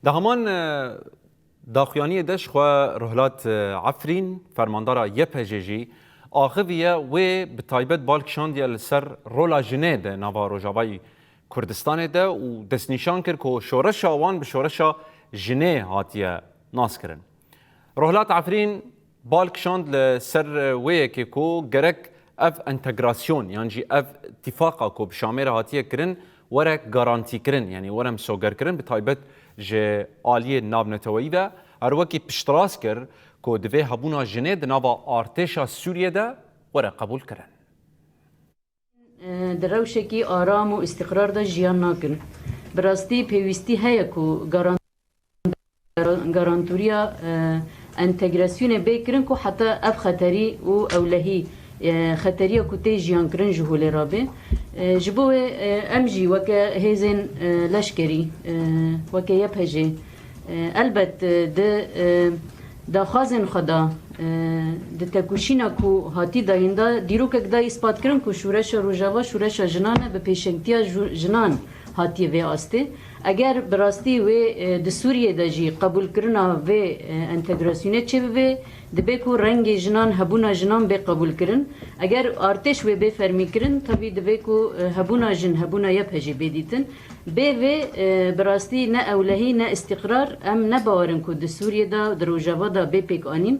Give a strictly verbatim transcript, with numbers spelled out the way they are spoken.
Di heman, e, daxuyaniyê de ji xwe Rohlat, e, Efrîn, fermandara Y P G jî axiviye, wê bi taybet bal kişandiye li ser rola jinê di nava Rojavayî Kurdistanê de û destnîşan kir ku şoreşa wan bi şoreşa jinê hatiye naskirin. Rohlat Efrîn bal kişand li ser wê yekê ku gerek ev entegrasyon yan jî ev tifaqa ku bi Şamê re hatiye kirin were garantîkirin, yanî were misogerkirin, bi taybet ji aliyê navneteweyî ve. Her wekî piştrast kir ku divê hebûna jinê di nava artêşa Sûriyê de were qebûlkirin. Di rewşekî aram û îstîqrar de jiyan nakin. Bi rastî pêwîstî heye ku garan-, garantûriya, e, entegrasyonê bê kirin ku heta ev xeterî û ewlehî, e, xeteriya ku tê jiyankirin ji holê rabe. E, ji bo wê, e, em jî weke hêzên, e, leşkerî, e, weke Y P G, e, elbet, e, di, e, daxwazên xwe de, e, di tekoşîna ku hatî dayîn de dîrokek da îspat kirin ku şûreşa Rojava şûreşa jinan e, bi pêşengtiya ju-, jinan hatiye vê astê. Eger bi rastî wê, e, di Sûriyê de jî qebûlkirina vê, e, entegrasyonê çêbibe, dibe ku rengê jinan, hebûna jinan bê qebûlkirin. Eger artêş wê bê fermîkirin, tevî dibe ku, e, hebûna jin, hebûna Y P G bê dîtin. Bê vê, e, bi rastî ne ewlehî ne îstîqrar, em ne bawer in ku di Sûriyê de, di Rojava de bê pêkanîn.